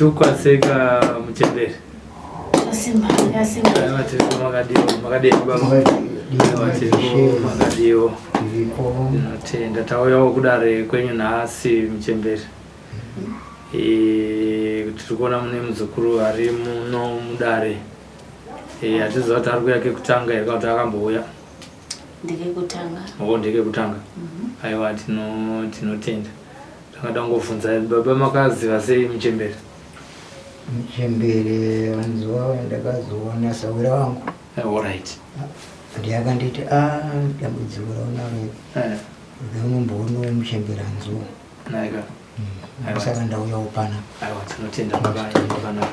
Tukwaseka muchembere. Tasimba, tasimba. Aiwa tiripo makadiwo, makadii baba. Aiwa tiripo makadiwo. Tiripo. Tinotenda tauyawo kudare kwenyu nhasi muchembere. Eh, tiri kuona mune muzukuru ari muno mudare. Eh, hatiziva kuti ari kuuya kekutanga here kana kuti akambouya. Ndekekutanga. Oh, ndekekutanga. Aiwa tino tinotenda. Ndangada kungobvunza baba makaziva sei muchembere? Muchembere vanzuva ndakazoona sawira wangu. Eh, all right. Ndiye akanditi ah dambudziko raunaro Eh, unomboonawo muchembere anzuva. naika. Aiwa. Saka ndauyawo panapa. Aiwa tinotenda baba zvakanaka.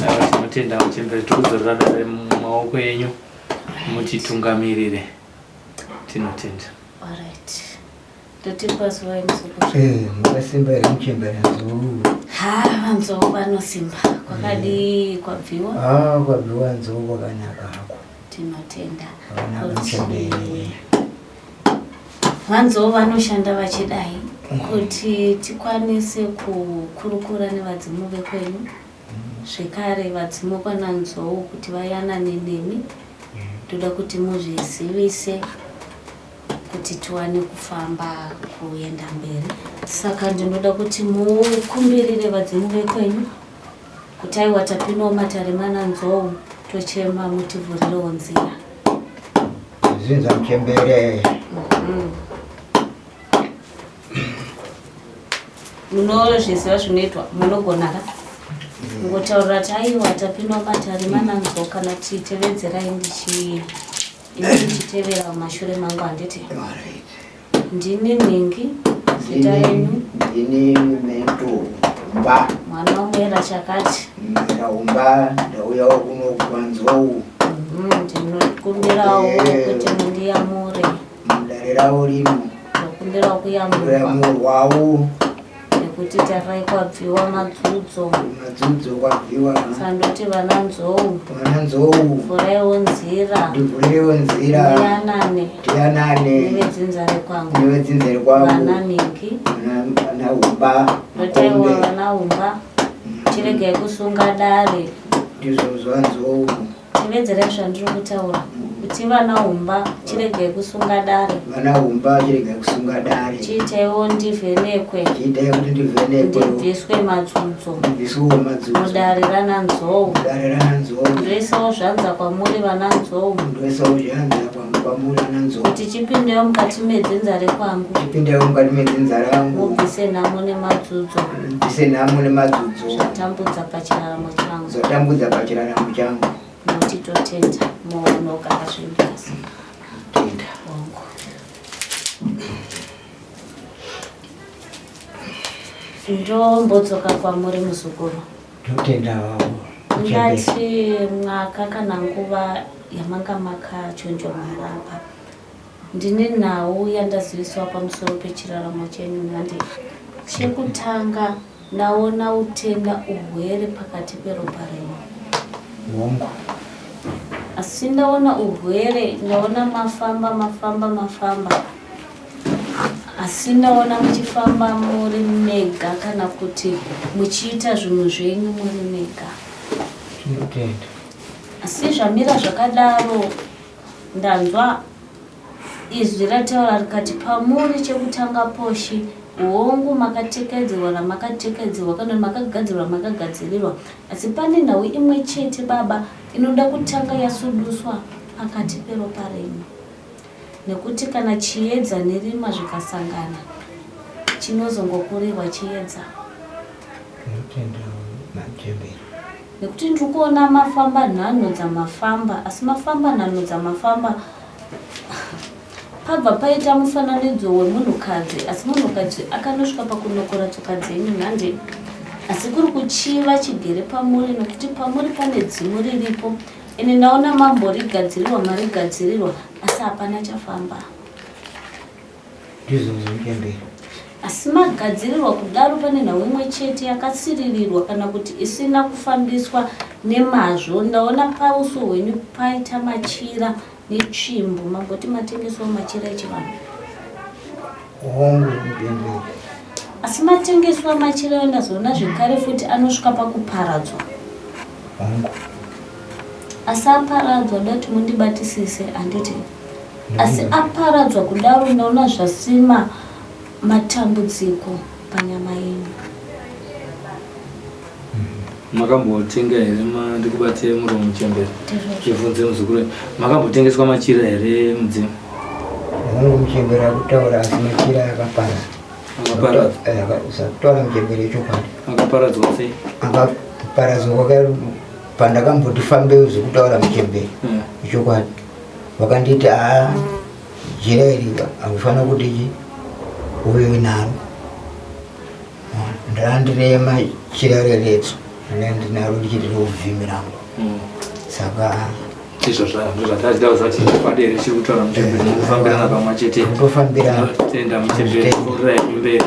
Aiwa tinotenda muchembere tikudzorera dare mumaoko enyu mutitungamirire. Tinotenda. All right. Ndoti kwaziwai muzukuru. Eh, makasimba here muchembere nzou? Ha, vanzou vanosimba. Kwakadii kwabviwa? Ah, kwabviwa nzou kwakanaka hako. Tinotenda. Kwakanaka Kuti muchembere. Vanzou vanoshanda vachidai kuti tikwanise kukurukura nevadzimu vekwenyu zvekare vadzimu kwananzou kuti vayanane nemi ndoda kuti muzvizivise kuti tiwane kufamba kuenda mberi saka ndinoda kuti mukumbirire vadzimu vekwenyu kuti aiwa tapindawo matare mana nzou tochema mutivhurirewo nzira Zinza muchembere. Munozviziva zvinoitwa munogona ka kungotaurira kuti aiwa tapindawo matare mana nzou kana titevedzerai ndichi ini ndichitevera mumashure mangu handiti Alright. ndini nhingi zita renyu Ndini Mento Humba. mwana wamwera chakati Mwera Humba ndauyawo kuno kwanzou Ndinokumbirawo kuti mundiyamure mudare ravo rino. Ndokumbirawo kuyamurwa Kuyamurwawo nekuti tarai kwabviwa madzudzo madzudzo kwabviwa. Sandoti vana nzou Vana nzou vhuraiwo nzira ndivhurirewo nzira ndiyanane tiyanane nevedzinza rekwangu nevedzinza rekwangu vana nhingi vana Humba ndotaiwa Makombe. vana Humba chiregai kusunga dare Ndizvo zvanzou. Tevedzerai zvandiri kutaura kuti vana Humba chiregai kusunga dare. Vana Humba chiregai kusunga dare. Chiitaiwo ndivhenekwe. Chiitai kuti ndivhenekwe. Ndibviswe madzudzo. Ndibviswewo madzudzo. Mudare rana Nzou. Mudare rana Nzou. Ndoisawo zvanza kwamuri vana Nzou. Ndoisawo zvanza kwamuri vana Nzou. Kuti chipindewo mukati medzinza rekwangu. Chipindewo mukati medzinza rangu. Mubvise nhamo nemadzudzo. Mubvise nhamo nemadzudzo. Zvatambudza pachiraramo changu. Zvatambudza pachiraramo changu. Muti totenda moonogara zvenyu. Tenda. Wangu. Ndombodzoka kwamuri muzukuru. Totenda wavo. Ndati mwaka kana nguva yamanga makachonjomara apa. Ndine nhau yandaziviswa pamusoro pechiraramo chenyu nhandi. Chekutanga ndaona utenda uhwere pakati peropa renyu. Hongu. Asi ndaona urwere, ndaona mafamba mafamba mafamba. Asi ndaona muchifamba muri mega kana kuti muchiita zvinhu zvenyu muri mega. Tinotenda. Asi zvamira zvakadaro ndanzwa izwi rataura rikati pamuri chekutanga poshi hongu makatekedzerwa ramakatekedzerwa kana makagadzirwa makagadzirirwa asi pane nhau imwe chete baba inoda kutanga yasuduswa pakati peropa renyu nekuti kana chiedza nerima zvikasangana chinozongokurirwa chiedza. Tinotenda machembere. Nekuti ndiri kuona mafamba nhanho dzamafamba asi mafamba nhanho dzamafamba pabva paita mufananidzo wemunhukadzi asi munhukadzi akanosvika pakunokora tsoka dzenyu nhande asi kuri kuchiva chigere pamuri nekuti pamuri pane dzimu riripo ende ndaona mamborigadzirirwa marigadzirirwa asi hapana chafamba. Ndizvo zvochembere. Asi magadzirirwa kudaro pane nhau imwe chete yakasiririrwa kana kuti isina kufambiswa nemazvo. Ndaona pauso hwenyu paita machira netsvimbo. Mamboti matengesawo machira echivanhu? Hongu muchembere. Asi matengeswa machira ndazoona zvekare futi anosvika pakuparadzwa. Hongu. Asi aparadzwa ndoda kuti mundibatisise handiti? Asi aparadzwa kudaro ndaona zvasima matambudziko panyama yenyu. Makambotenga here ndikubate muromo muchembere chibvunze muzukuru makambotengeswa machira here mudzimu? Hongu muchembere akutaura asi machira akaparara. Akaparadzwa. Eh, Usakutaura muchembere chokwadi. Akaparadzwa sei? Akaparadzwa kwaka pandakamboti fambei zvekutaura muchembere chokwadi. Vakanditi haa jira iri haufanira kuti chi uve naro. Ndandirema chirareretso ndandinaro ndichiti rouvhimi rangu. Saka Izvo zvatachida kuziva kuti chokwadi here chiri kutaura muchembere mukufambirana pamwe chete. Kutofambirana. Tenda muchembere pfuurirai mberi.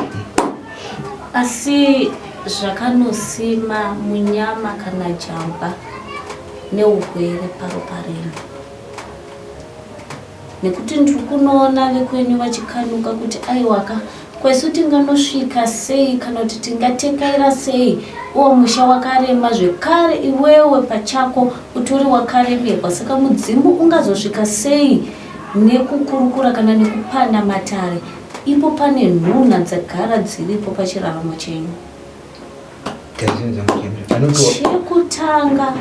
Asi zvakanosima munyama kana jambwa neurwere paropa renyu. Nekuti ndiri kunoona vekwenyu vachikanuka kuti aiwaka kwesu tinganosvika sei kana kuti tingatekaira sei uwo musha wakarema zvekare iwewe pachako utori wakaremerwa saka mudzimu ungazosvika sei nekukurukura kana nekupanda matare ipo pane nhunha dzagara dziripo pachiraramo chenyu. Chekutanga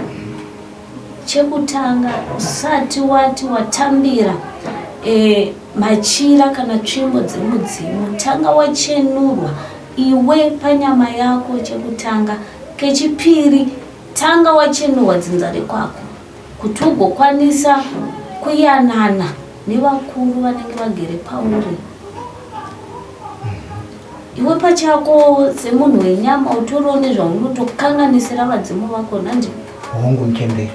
chekutanga usati wati watambira e, machira kana tsvimbo dzemudzimu tanga wachenurwa iwe panyama yako chekutanga kechipiri tanga wachenurwa dzinza rekwako kuti ugokwanisa kuyanana nevakuru vanenge vagere pauri iwe pachako semunhu wenyama utoriwo nezvaunotokanganisira vadzimu vako nhandi Hongu muchembere.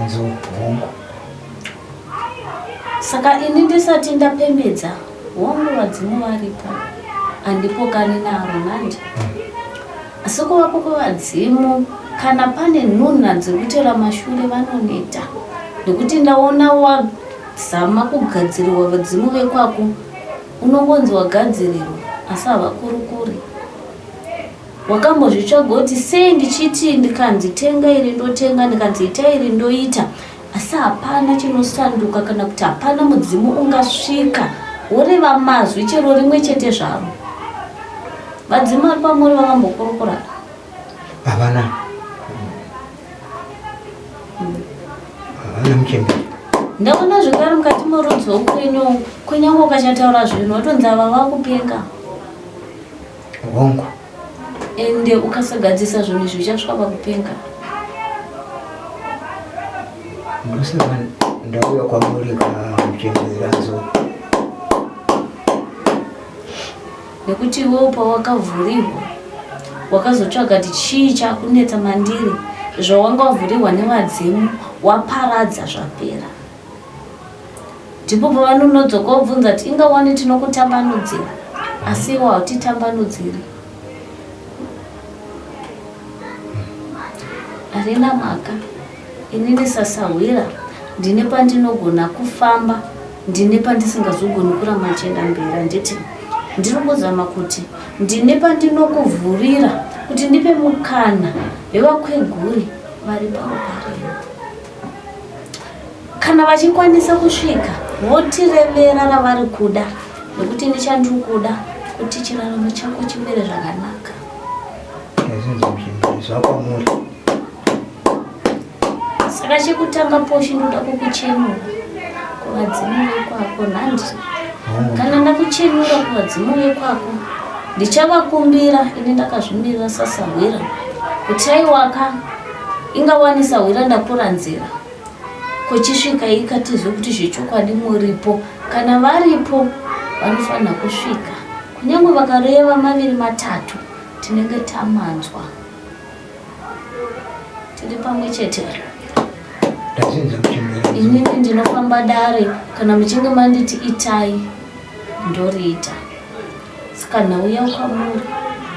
Enzo hongu. Saka ini ndisati ndapembedza hongu vadzimu varipo handipokani naro nhandi. Asi kuvapo kwevadzimu kana pane nhunha dzekutera mashure vanoneta nekuti ndaona wazama kugadzirirwa vadzimu vekwako unongonzi wagadzirirwa asi havakurukuri. Wakambozvitsvaga kuti sei ndichiti ndikanzi tenga iri ndotenga ndikanzi ita iri ndoita asi hapana chinosanduka kana kuti hapana mudzimu ungasvika woreva mazwi chero rimwe chete zvaro. Vadzimu vari pamuri vakambokurukura? Havana. Havana muchembere. Ndaona zvekare mukati morudzi wokwenyu kunyange ukachataura zvinhu watonzi ava vakupenga. Hongu. Ende ukasagadzisa zvinhu izvi uchasvika pakupenga. Ndosaka ndauya kwamuri kamuchemberanzo. Nekuti iwewo pawakavhurirwa wakazotsvaga kuti chii chakunetsa mandiri zvawanga wavhurirwa nevadzimu waparadza zvapera. Ndipo pavanonodzoka vobvunza kuti inga wani tinokutambanudzira asi iwe hautitambanudziri. Harina mhaka inini sasahwira ndine pandinogona kufamba ndine pandisingazogoni kuramba ndichienda mberi handiti ndiri kuzama kuti ndine pandinokuvhurira kuti ndipe mukana vevakweguri vari paropa renyu. Kana vachikwanisa kusvika votirevera ravari kuda nekuti ini chandiri kuda kuti chiraramo chako chimire zvakanaka. Zvakwamuri. Saka chekutanga poshi ndoda kukuchenura kuvadzimu vekwako nhandi. Kana ndakuchenura kuvadzimu vekwako ndichavakumbira ini ndakazvimirira sasahwira kuti aiwaka Inga wani sahwira ndakura nzira kuchisvika ikatizwe kuti zvechokwadi muripo kana varipo vanofanira kusvika kunyange vakareva maviri matatu tinenge tamanzwa tiri pamwe chete inini ndinofamba dare kana muchinge manditi itai ndoriita Saka ndauya kwamuri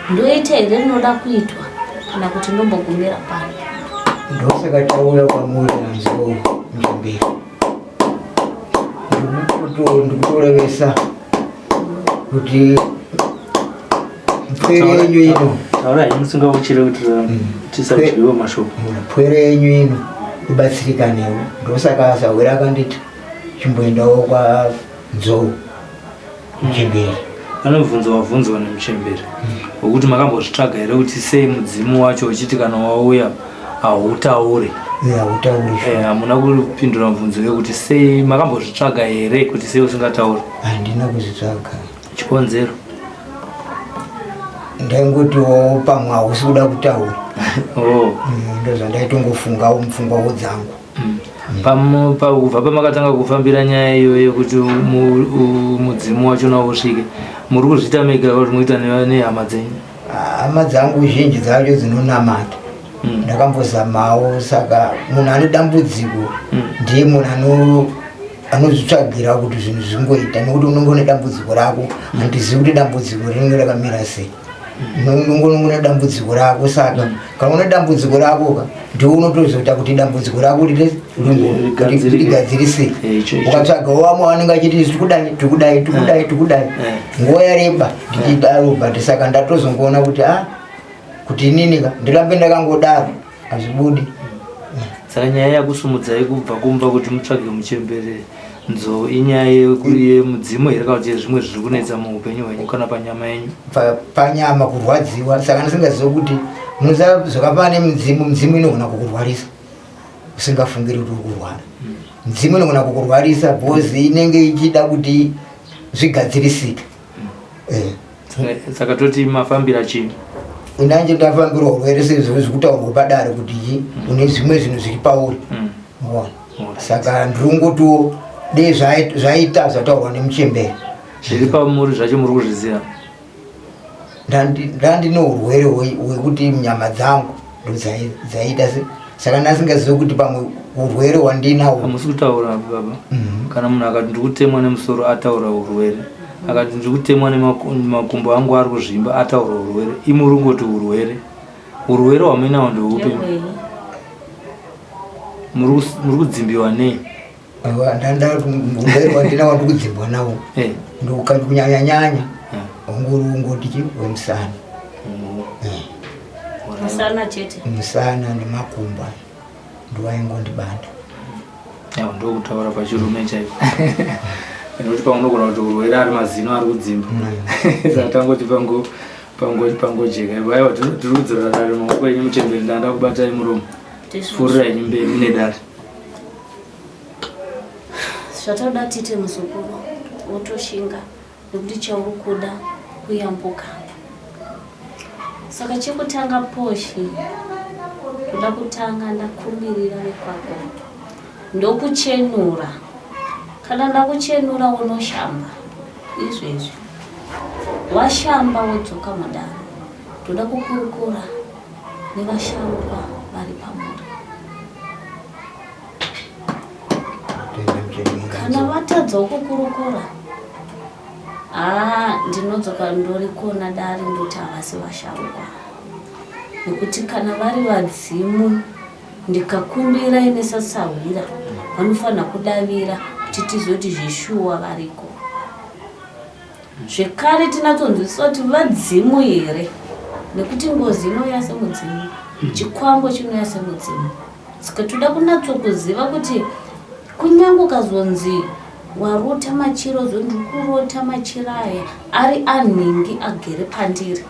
ndoita here rinoda kuitwa kana kuti ndombogumira pano? Ndosaka tauya kwamuri nanzou nzvimbi ndikutorevesa kuti Pwere yenyu ino. Taura henyu musingauchire kuti tisadyiwe mashoko. Pwere yenyu ino ibatsirikanewo. Ndosaka sahwira akanditi chimboendawo kwaNzou muchembere. Pane mubvunzo wabvunzwa nemuchembere wekuti makambozvitsvaga here kuti sei mudzimu wacho uchiti kana wauya hautaure. Hautauri. Hamuna kupindura mubvunzo wekuti sei makambozvitsvaga here kuti sei usingatauri. Handina kuzvitsvaga. Chikonzero? Ndaingotiwo pamwe hausi kuda kutaura. Oh. Ndozvandaitongofungawo mupfungwawo dzangu. Kubva pamakatanga kufambira nyaya iyoyo yekuti mudzimu wacho usvike, muri kuzviita mega kuti muita nehama dzenyu? Hama dzangu zhinji dzacho dzinonamata. Ndakambozamawo, saka munhu ane dambudziko ndiye munhu anozvitsvagira kuti zvinhu zvingoita, nekuti unenge une dambudziko rako, handizivi kuti dambudziko rinenge rakamira sei. Unenge une dambudziko rako, saka kana une dambudziko rako ka ndiwe unotozoita kuti dambudziko rako rigadzirise. Ukatsvagawo vamwe vanenge vachiti tikudai tikudai tikudai tikudai, nguva yareba ndichidaro, but saka ndatozongoona kuti a kuti inini ka ndirambe ndakangodaro hazvibudi. Saka nyaya yakusumudzai kubva kumba kuti mutsvage muchembere Nzou inyaya yemudzimu here kana kuti yezvimwe zviri kunetsa muupenyu hwenyu kana panyama yenyu? Panyama kurwadziwa, saka ndisingazivi kuti zvakafanana nemudzimu. Mudzimu inogona kukurwarisa usingafungiri kuti uri kurwara. Mudzimu inogona kukurwarisa because inenge ichida kuti zvigadzirisike. Saka toti mafambira chii? Inanje ndafambirwa urwere sezvo zvikutaurwa padare kuti chi une zvimwe zvinhu zviri pauri. Ona, saka ndiringotiwo dei zvaita zvataurwa nemuchembere. Zviri pamuri zvacho muri kuzviziva? Ndandine urwere hwekuti nyama dzangu ndodzaita se, saka ndasingazivi kuti pamwe urwere hwandinawo. Hamusi kutaura baba. Kana munhu akati ndiri kutemwa nemusoro, ataura urwere. Akati ndiri kutemwa nemakumbo angu ari kuzvimba, ataura urwere. Imi uri kungoti urwere. Urwere hwamuinawo ndeupi? Muri kudzimbiwa nei? Urwere hwandinawo ndikudzimbwa nawo kunyanyanyanya unguri ungoti chi wemusana. Musana chete? Musana nemakumbo ndowaingondibanda. Ndokutaura pachirume chaiko, nekuti paunogona kuti urwere ari mazino ari kudzimba. Saka tangoti pangojeka. Aiwa, tiri kudzorera dare maoko enyu muchemberi. Ndanda kubatai muromo, pfuurira henyu mberi nedare. Zvatoda tiite muzukuru, wotoshinga nekuti chauri kuda kuyambuka. Saka chekutanga poshi toda kutanga ndakumbirira vekwako, ndokuchenura. Kana ndakuchenura, unoshamba izvezvi. Washamba, wodzoka mudaro. Toda kukurukura nevasharukwa vari pamuri. Kana vatadzawo kukurukura, haa, ndinodzoka ndorikona dare, ndoti havasi vasharukwa, nekuti kana vari vadzimu ndikakumbira inesasahwira vanofanira kudavira kuti tizoti zveshuwa variko. Zvekare tinatsonzwisisa kuti vadzimu here, nekuti ngozi inouya semudzimu, chikwambo chinouya semudzimu. Saka toda kunatsokuziva kuti kunyange ukazonzi warota machira, uzo ndiri kurota machira aya ari anhingi agere pandiri,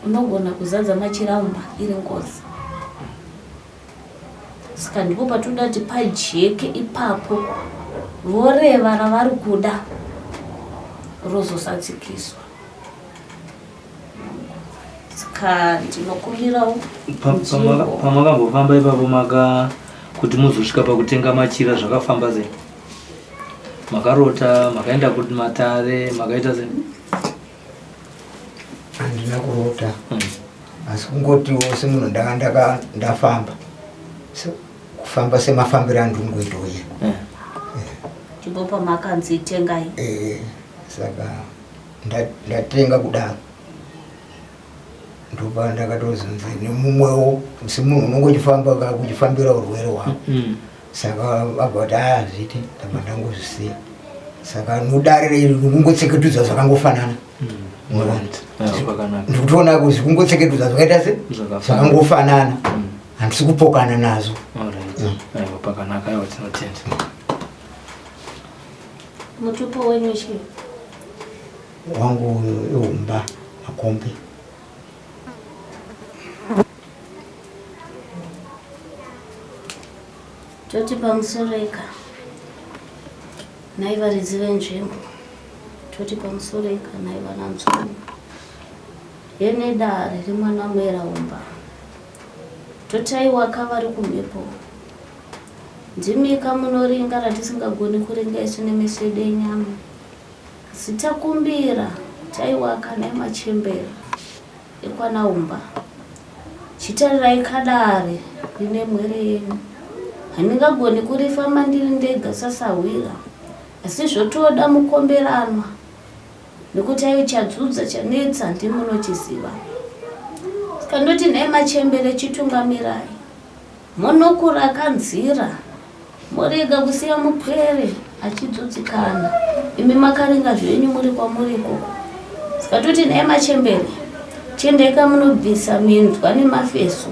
unogona kuzadza machira mumba iri ngozi. Saka ndipo patoda kuti pajeke ipapo, voreva ravari kuda, rozosatsikiswa. Saka ndinokumbirawo nzvimbo. Pamakambofamba ipapo maka kuti muzosvika pakutenga machira, zvakafamba sei? Makarota, makaenda kuti matare, makaita sei? Handina kurota, asi kungotiwo semunhu ndanga ndafamba, kufamba semafambiro andingoita uya. Ndipo pamakanzi tengai? Saka ndatenga kudaro, ndopa ndakatozonzi nemumwewo, semunhu unonge uchifamba ka kuchifambira urwere hwako. Saka abva kuti aya zviite, ndabva ndangozvisiya. Saka nodare iri kungotseketudza zvakangofanana. Ndikutoona kuti zvikungotseketudza zvakaita se zvakangofanana handisi kupokana nazvo. Pakanaka, aiwa, tinotenda. Mutupo wenyu chii? Wangu ihumba makombe. Toti pamusoro eka nhai varidzi venzvimbo, toti pamusoro eka nhai vana nzvimbo yene dare remwana muera umba, totaiwaka vari kumhepo ndimika munoringa ratisingagoni kuringa isu nemeso edu enyama, asi takumbira taiwaka nhai machembera ekwana umba, chitarirai kadare rine mwere yenyu, handingagoni kurifamba ndiri ndega sasahwira, asi zvotoda mukomberanwa nekuti ayo chadzudza chanetsa ndimunochiziva. Saka ndoti nhai machembere, chitungamirai munokuraka nzira, morega kusiya mupwere achidzudzikana imi makaringa zvenyu muri kwamuri ikoko. Saka toti nhai machembere, chiendeka munobvisa minzwa nemafeso,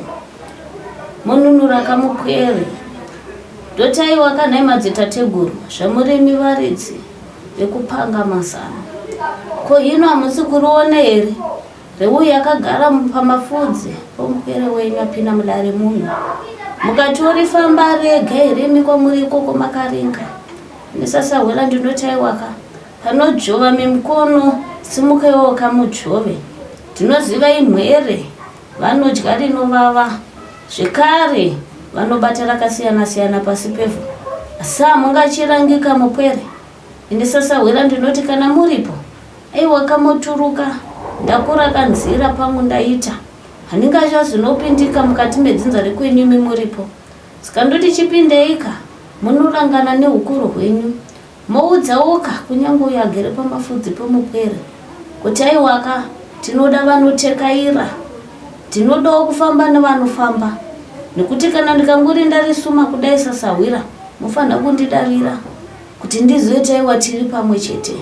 monunura kamupwere. Ndotaiwa kanhai madzitateguru, zvamurimi varidzi vekupanga mazano, ko hino hamusi kuriona here reuyu akagara pamafudzi pomupwere wenyu apinda mudare muno, mukati orifamba rega here imi kwamuri ikoko makaringa? Nesasahwira ndinotaiwaka panodzvova mimikono, simukaiwo kamudzvove, ndinoziva imwere vanodya rinovava, zvekare vanobata rakasiyana-siyana pasi pevhu, asi hamungachirangika mupwere. Ini sasahwira ndinoti kana muripo, aiwa kamoturuka, ndakura kanzira pangu ndaita, handingachazonopindika mukati medzinza rekwenyu imi muripo. Saka ndoti chipindeika munorangana neukuru hwenyu, moudzauka kunyange uyo agere pamafudzi pomupwere kuti aiwaka tinoda vanotekaira, tinodawo kufamba nevanofamba, nekuti kana ndikangori ndarisuma kudai sasahwira, mufanira kundidavira kuti ndizive taiwa tiri pamwe chete.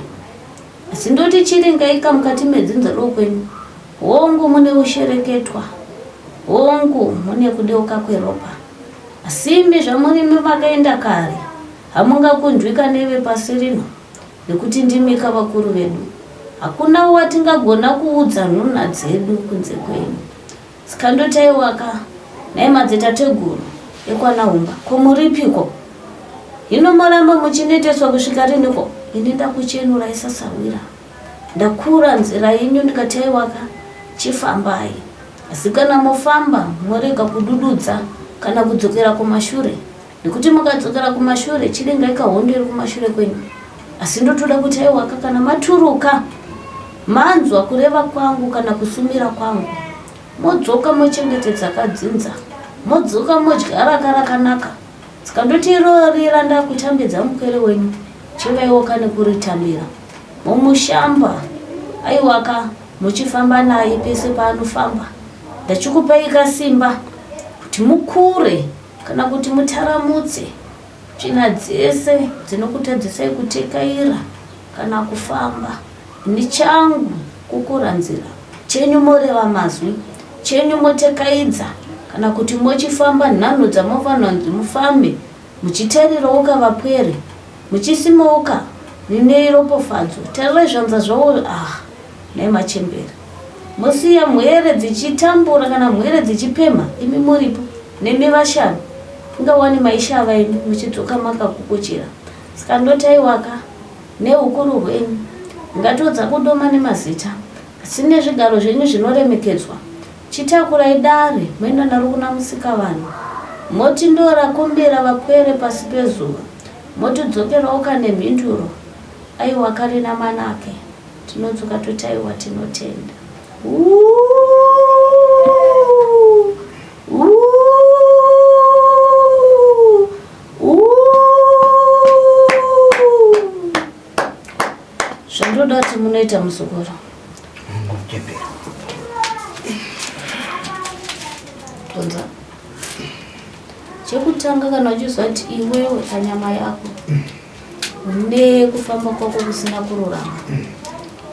Asi ndoti chiringaika mukati medzinza rokwenyu, hongu mune ushereketwa, hongu mune kudeuka kweropa, asi imi zvamurimi makaenda kare hamungakundwika neve pasi rino, nekuti ndimika vakuru vedu, hakuna watingagona kuudza nhunha dzedu kunze kwenyu. Saka ndotaiwaka nhai madzitateguru ekwana Humba, ko muripiko hino moramba muchineteswa kusvika riniko? Ini ndakuchenurai sasahwira, ndakura nzira yenyu ndikati aiwaka chifambai, asi kana mofamba morega kudududza kana kudzokera kumashure, nekuti mukadzokera kumashure chiringaika hondo iri kumashure kwenyu. Asi ndotoda kuti aiwaka kana maturuka manzwa kureva kwangu kana kusumira kwangu, modzoka mochengetedza kadzinza, modzoka modyara karakanaka. Saka ndoti irori randakutambidza mupwere wenyu, chivaiwoka nekuritambira mumushamba, aiwaka muchifamba naye pese paanofamba. Ndachikupai kasimba kuti mukure kana kuti mutaramutse tsvina dzese dzinokutadzisai kutekaira kana kufamba. Ini changu kukura nzira, chenyu moreva mazwi, chenyu motekaidza kana kuti mochifamba nhanho dzamofanira kunzi mufambe, muchitarirawo kavapwere, muchisimauka rinei ropofadzo. Tarirai zvanza zvavo, ah nhai machembere, mosiya mhwere dzichitambura kana mhwere dzichipemha imi muripo nemi vashanu, ingawani maishava imi muchidzoka makakukuchira. Saka ndotaiwaka neukuru hwenyu, ngatodza kudoma nemazita, asi nezvigaro zvenyu zvinoremekedzwa, chitakurai dare moenda naro kuna Musikavanhu, moti ndorakumbira vapwere pasi pezuva, motidzokerawo kane mhinduro, aiwa karina manake, tinodzoka totaiwa tinotenda. Ooh, ooh, ooh. Zvandoda kuti munoita muzukuru Chembera. Tonza chekutanga, kana uchiziva kuti iwewe panyama yako une kufamba kwako kusina kururama,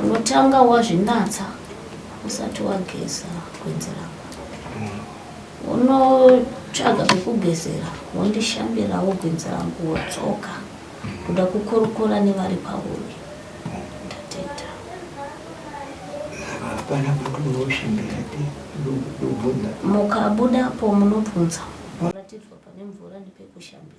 Unotanga wazvinatsa usati wageza gwenzi rako. Unotsvaga pekugezera wondishambirawo gwenzi rangu wodzoka kuda kukurukura nevari pauri. Ndatenda. Hapana pandinoshambira ndobvunza. Mukabudapo munobvunza muratidzwa pane mvura nepekushambira.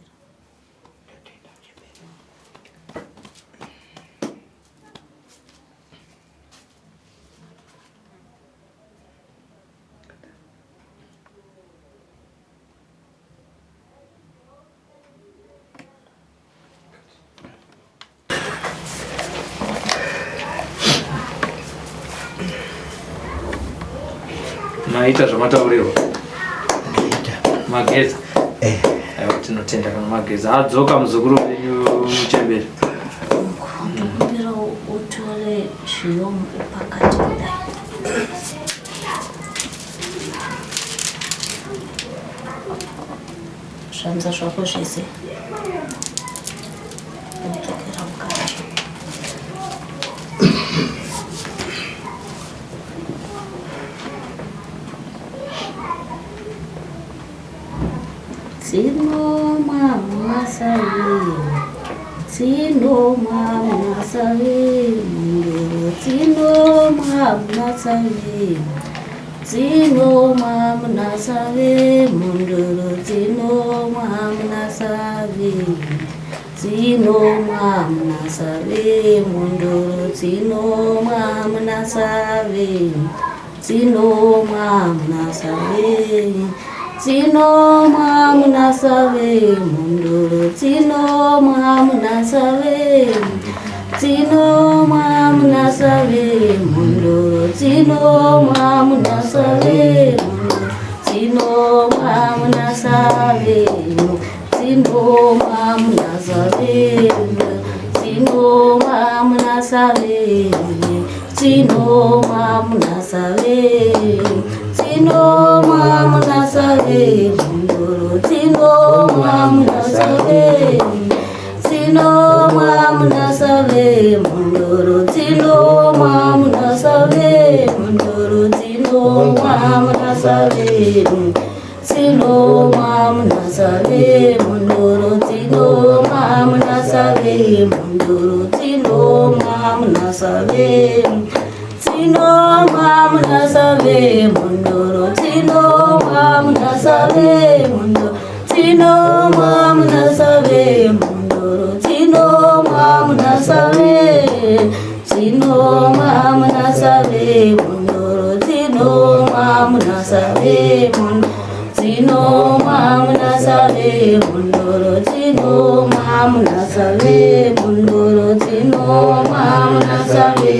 Maita zvamataurirwa. Ndaita. Mageza. Eh. Aiwa tinotenda kana mageza adzoka muzukuru wenyu muchembere. Ndokumbira utore zviyo upakati kudai. Zvanza zvako zvese. Wodzokera mukati. Dzinomwa mumasavi, dzinomwa mumasavi, mundoro dzinomwa mumasavi, dzinomwa munasavi, mundoro dzinomwa munasavi, dzinomwa munasavi, mundoro dzinomwa munasavi. Dzinomwa munasave, dzinomwa munasave, mhondoro dzinomwa munasave, dzinomwa munasave, mhondoro dzinomwa munasave, dzinomwa munasave, dzinomwa munasave, dzinomwa munasave. Dzinomwa munasave, dzinomwa munasave, mhondoro dzinomwa munasave, dzinomwa munasave, mhondoro dzinomwa munasave, mhondoro dzinomwa munasave, dzinomwa munasave, mhondoro dzinomwa munasave, mhondoro dzinomwa munasave, dzinomwa munasave, mhondoro dzinomwa munasave, mhondoro dzinomwa munasave, mhondoro dzinomwa munasave, dzinomwa munasave, mhondoro dzinomwa munasave, mhondoro dzinomwa munasave, mhondoro dzinomwa munasave, mhondoro dzinomwa munasave,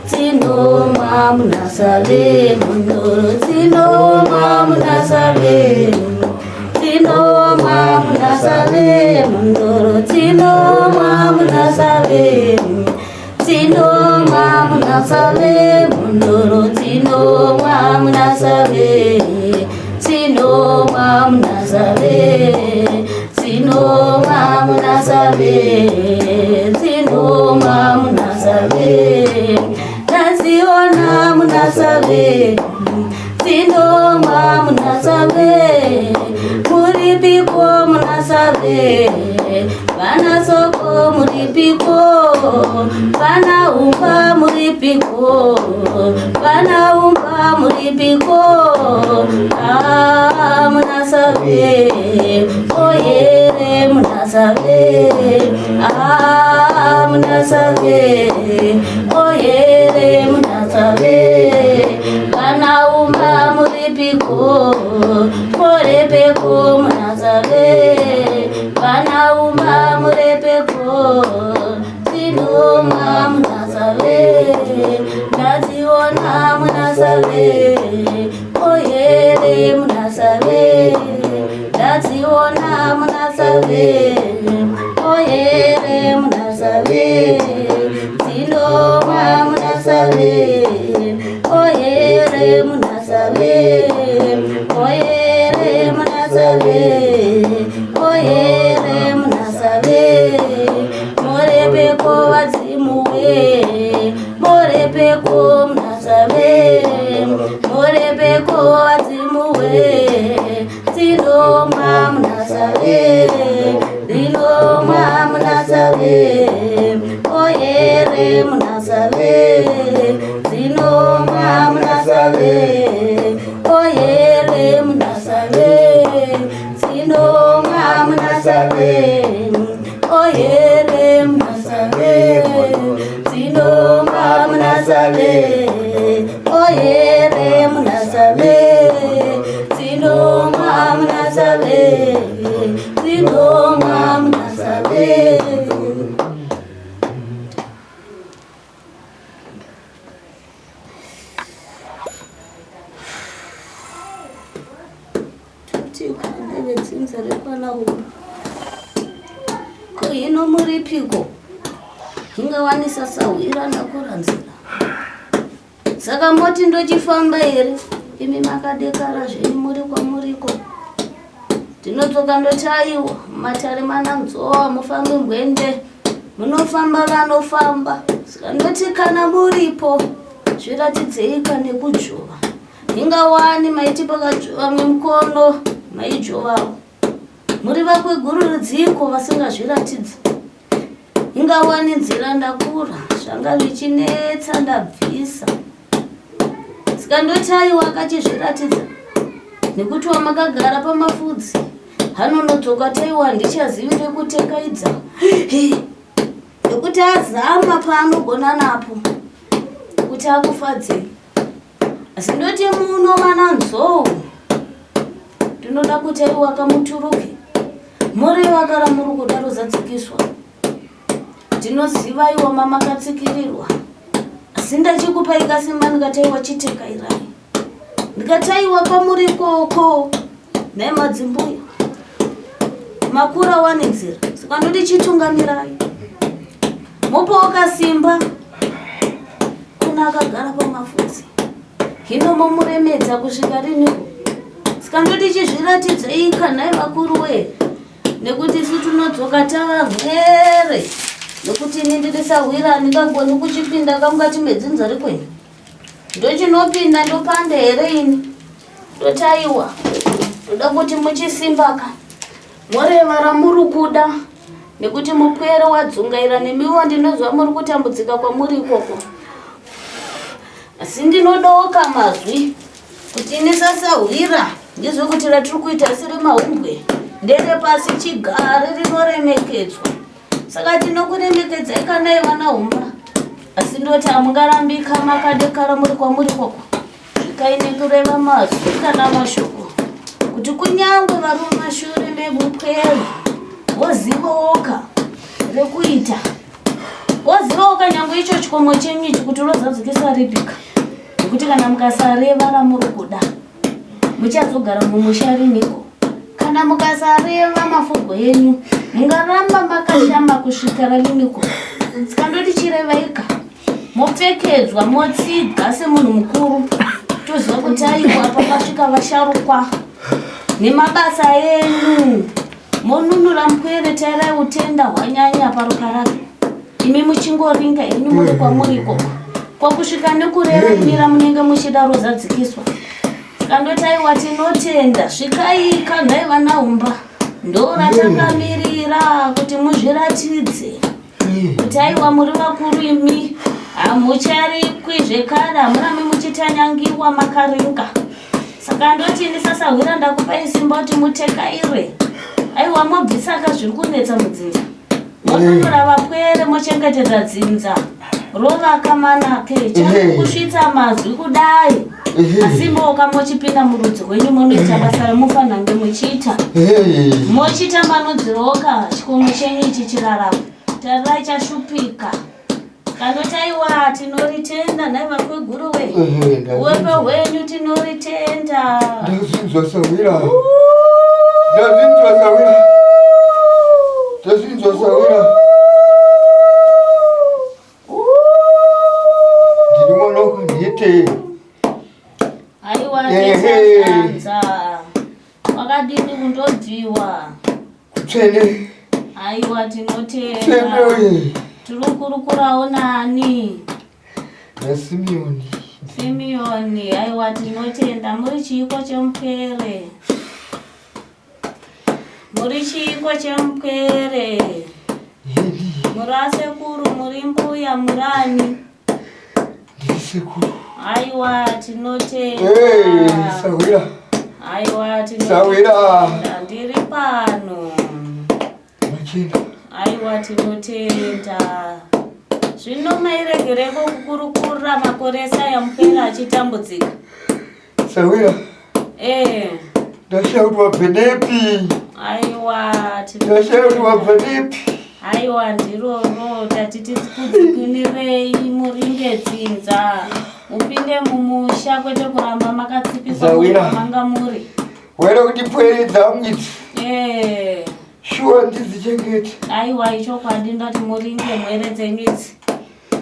dzinomwa munasave, mhondoro dzinomwa munasave, dzinomwa munasave, mhondoro dzinomwa munasave, dzinomwa munasave, mhondoro dzinomwa munasave, dzinomwa munasave, dzinomwa munasave, dzinomwa munasave, ndadziona munasave, dzinomwa munasave, muripiko munasave, vana soko muripiko, vana umba muripiko, vana umba muripiko, ah munasave, oyere munasave, ah munasave, oyere munasave, vana umba muripiko, muripiko munasave, vana umba muripiko, dzinomwa munasave, ndadziona munasave, oyere munasave, ndadziona munasave, oyere munasave, dzinomwa munasave, oyere munasave, oyere munasave, oyere munasave, murepeko vadzimuwe, Dzimu we dzinomwa munasave dzinomwa munasave oyere munasave dzinomwa munasave oyere munasave dzinomwa munasave oyere munasave dzinomwa munasave oyere munasave dzinomwa munasave dzinomwa munasave. Toti kune vedzinza rekwana uku ko hino muripiko hingawanisa sahwira ndakuranzira saka moti ndochifamba here imi makadekara zvenyu muri kwamuriko ndinodzoka ndoti aiwa matare mana nzowa mufambi mbwende munofamba vanofamba saka ndoti kana muripo zviratidzei kane kudzvova ingawani maiti pakadzvova nemukono maidzvovawo muri vakweguru rudziko vasingazviratidzi ingawani nzira ndakura zvanga zvichinetsa ndabvisa saka ndoti aiwa akachizviratidza nekuti wamakagara pamafudzi hanonodzoka taiwa handichazivi rekutekaidza nekuti azama paanogona napo kuti akufadzei asi ndoti muno mana nzou ndinoda kuti aiwa kamuturuke mureva kara muri kuda rozadzikiswa ndinoziva iwa mamakatsikirirwa asi ndachikupai kasimba ndikataiwa chitekairai ndikataiwa kwamuri ikoko nhai madzimbuya makura wane nzira saka ndoti chitungamirai mupawo kasimba kuna akagara pamafudzi hino momuremedza kusvika riniko saka ndoti chizviratidzei kanhai vakuru wee nekuti isu tinodzoka tavarwere nekuti ini ndiri sahwira handingagoni kuchipinda kamukati medzinza rekwenyu ndochinopinda ndopanda here ini ndotaiwa ndoda kuti muchisimbaka moreva ramuri kuda nekuti mupwere wadzungaira nemiwo ndinozwa muri kutambudzika kwamuri ikoko asi ndinodoka mazwi kuti ini sasahwira ndizvo kuti ratiri kuita siri mahumbwe ndere pasi chigare rinoremekedzwa saka tinokuremekedzai kana ivana humba asi ndoti hamungarambika makadekara muri kwamuri koko svikai nekureva mazwi kana mashoko kuti kunyangwe vari mumashure mebupwere vozivoka rekuita vozivoka nyangwe icho chikomo chenyu ichi kuti rozadzikisa ripika nekuti kana mukasareva ramuri kuda muchazogara mumusha riniko kana mukasareva mafugo enyu mungaramba makashama kusvika rariniko saka ndoti chirevaika mopfekedzwa motsiga semunhu mukuru toziva kuti aiwa pakasvika vasharukwa nemabasa enyu monunura mupwere tairai utenda hwanyanya paropa rake imi muchingoringa imi muri kwamuriko kwakusvika nekureva imira munenge muchida rozadzikiswa saka ndoti aiwa tinotenda svikai kanhai vana humba ndoratakamirira kuti muzviratidze kuti aiwa muri vakuru imi hamucharikwi zvekare hamurambi muchitanyangiwa makaringa saka ndoti ndisasahwira ndakupai simba kuti mutekaire aiwa mobvisaka zviri kunetsa mudzinza monunura vapwere mochengetedza dzinza rovaka manake chakusvitsa mazwi kudai asi moka mochipinda murudzi rwenyu monoita basa ramufanange muchiita mochitambanudziroka chikomo chenyu ichi chiraramo tarirai chashupika kanotaiwa tinoritenda nhai vakweguru we uwepo hwenyu tinoritenda ndazvinzwa sahwira ndazvinzwa sahwira ndazvinzwa sahwira ndiri mwana wekundiyete aiwa tisasanza wakadini kundobviwa kutsvene aiwa tsvene tinotenda uye tiri kukurukurawo nani nasimeoni. Simeoni, aiwa tinotenda. Muri chiiko chemupwere? Muri chiiko chemupwere? Muri asekuru, muri mbuya, murani? Ndiri sekuru. Aiwa tinotenda. Hey, sahwira. Aiwa tinotenda. Sahwira. Ndiri pano. Machena. Aiwa tinotenda. Zvino mairegereko kukurukura makore ese aya mupera achitambudzika. Sahwira. Eh. Ndashaya kuti wabva nepi. Aiwa Ndashaya kuti wabva nepi. Aiwa ndiroro tati tikudzikinirei muringe dzinza mupinde mumusha kwete kuramba makatsipiswa Sahwira. manga muri. Waida kuti pwere dzangu idzi. Eh. Shuwa ndidzichengete. Aiwa ichokwadi ndati muringe mwere dzenyu idzi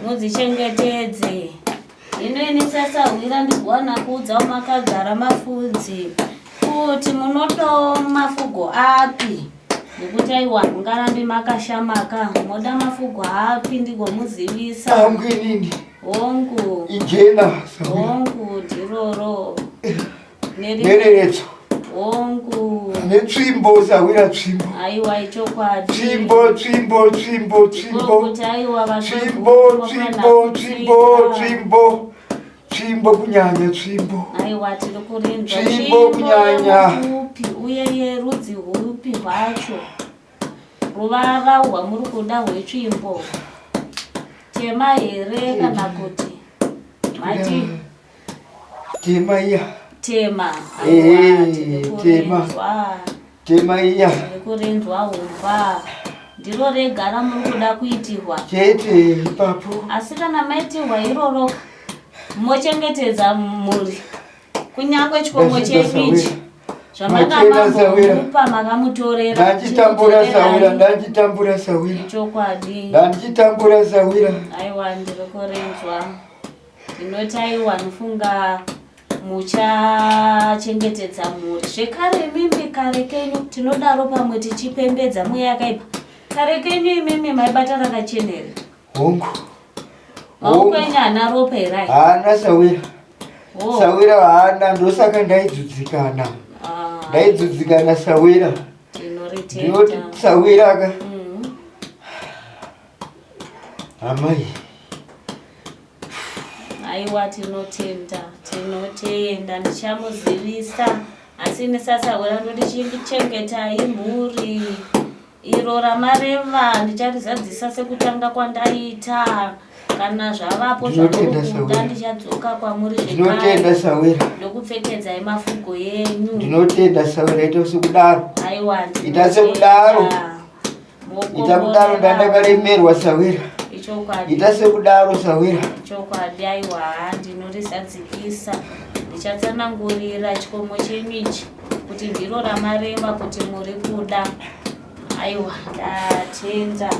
mudzichengetedze. Hino ini sasahwira ndigwana kuudza makagara mafudzi kuti munodawo mafugo api nekuti aiwa mungarambi makashamaka moda mafugo api ndigomuzivisa. Angu inini. Hongu. Ijena sahwira. Hongu ndiroro. Nereretso. Hongu. Netsvimbo sahwira tsvimbo. Aiwa ichokwadi. Tsvimbo tsvimbo tsvimbo tsvimbo. Kuti aiwa Tsvimbo tsvimbo tsvimbo tsvimbo. Tsvimbo kunyanya tsvimbo. Aiwa tiri kurinzwa Tsvimbo kunyanya. upi uye yerudzi hupi hwacho ruvara rwamuri kuda rwetsvimbo tema here kana kuti mati Tema iya. tema Eh, Aiwa, tiri tema. kurinzwa. Tema iya. Tiri kurinzwa humba ndiro rega ramuri kuda kuitirwa Chete ipapo. asi kana maitirwa iroro mochengetedza mhuri kunyange chikomo chenyu ichi Machena sahwira. zvamakamambomupa makamutorera Ndachitambura sahwira, chimudzorerai. ndachitambura sahwira. Chokwadi Ndachitambura sahwira. aiwa ndiri kurinzwa ndinoti aiwa nofunga muchachengetedza mhuri zvekare imimi kare kenyu tinodaro pamwe tichipembedza mweya yakaipa kare kenyu imimi maibata rakachenera Hongu. maoko enyu haana ropa here aya? Haana sahwira. Oh. Sahwira haana ndosaka ndaidzudzikana. Ah, Ndaidzudzikana sahwira. tinoritenda Ndinoti sahwira ka. Mhm. Amai. Aiwa tinotenda tinotenda ndichamuzivisa asi ini sasahwira ndoti chengetai mhuri iro ramareva ndicharizadzisa sekutanga kwandaita kana zvavapo Ndinotenda, zvamuri kuda Sahwira. ndichadzoka kwamuri Ndinotenda zvekare sahwira. ndokupfekedzai mafugo yenyu Ndinotenda sahwira ita sekudaro. aiwa Ita sekudaro. ndinotenda. Ita kudaro ndandakaremerwa sahwira. Ichokwadi. Ita sekudaro sahwira. Chokwadi aiwa ndinorizadzikisa ndichatsanangurira chikomo chenyu ichi kuti ndiro ramareva kuti muri kuda aiwa ndatenda.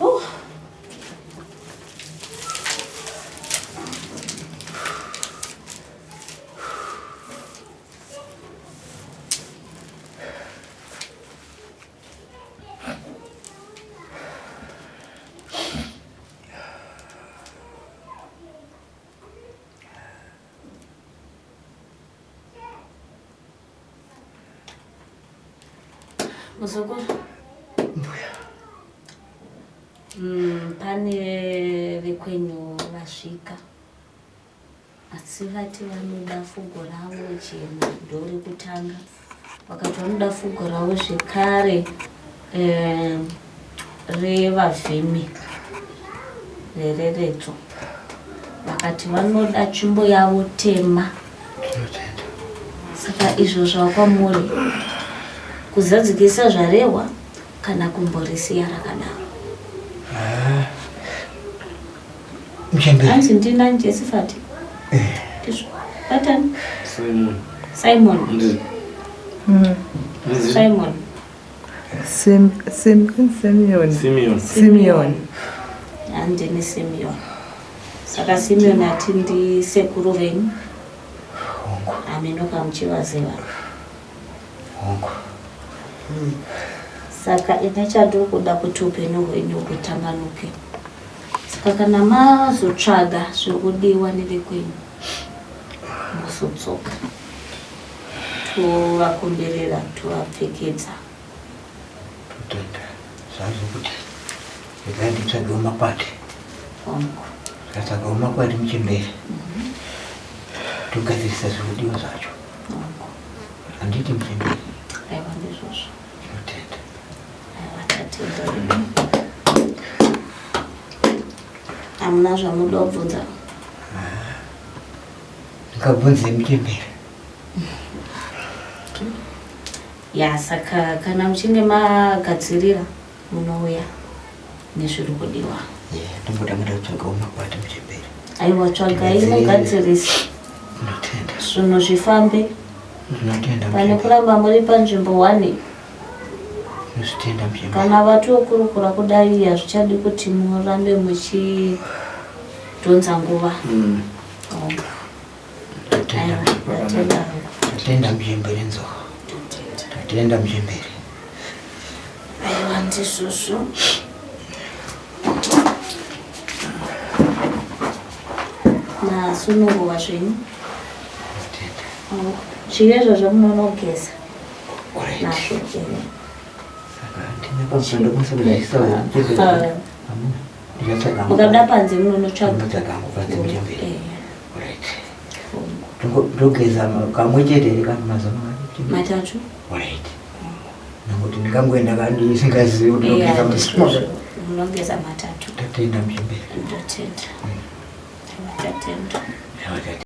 Ooh. Muzukuru. Pane vekwenyu vasvika asi vati vanoda fugo ravo jena ndorekutanga vakati vanoda fugo ravo zvekare revavhimi rereredzo vakati vanoda tsvimbo yavo tema saka izvo zvakwamuri kuzadzikisa zvarehwa kana kumborisiya rakadaro. Muchembere. Hanzi ndina Jesifati. Ndizvo. Batani. Simon. Simon. Ndizvo. Simon. Sim, Sim, Simeon. Simeon. Simeon. Handini Simeon. Saka Simeon ati ndisekuru venyu. Hongu. Amenoka muchivaziva. Hongu. Saka ine chandiri kuda kuti upenyu hwenyu hutambanuke. Saka kana mazotsvaga zviri kudiwa nevekwenyu mozodzoka tovakomberera tovapfekedza. Totenda zvazvo kuti regai nditsvagewo makwati. Hongu. Ndikatsvagawo makwati muchembere togadzirisa zviri kudiwa zvacho. Hongu. Handiti muchembere? Aiwa, ndizvozvo. Tinotenda. Aiwa, tatenda. Hamuna zvamuda kubvunza? Ndingabvunzei muchembere? Ya, saka kana muchinge magadzirira munouya nezviri kudiwa. Ndimboda muda kutsvagawo makwati muchembere. Aiwa, tsvagai. Tigadzirire. Mugadzirise. Ndinotenda. Zvinhu zvifambe. Ndinotenda Pane muchembere. kuramba muri panzvimbo one. Ndinozvitenda muchembere. Kana vatokurukura kudai hazvichadi kuti murambe muchidhonza nguva. Oh, Ndinotenda. Aiwa, ndatenda hangu. Tatenda muchembere nzou. Tatenda muchembere. Aiwa, ndizvozvo. Masununguwa zvenyu. Ndinotenda. Oh, zviyo izvozvo munonogeza Alright. nazvo. Saka ndine pamusoro ndokwanisa kuzviisawo muchembere? Ah. Hamuna. Ndichatsvaga hangu Mukabuda panze. panze munonotsvaga. Ndinotsvaga hangu panze muchembere. Eh, Alright. Ndogeza kamwe chete here kana mazuva mangani muchembere? Matatu. Alright. Nokuti ndingangoenda kandisingazivi kuti ndogeza Eh, mazuva ndizvozvo. mangani. Munogeza matatu. Tatenda muchembere. Ndatenda. Tatenda. Aiwa, tatenda.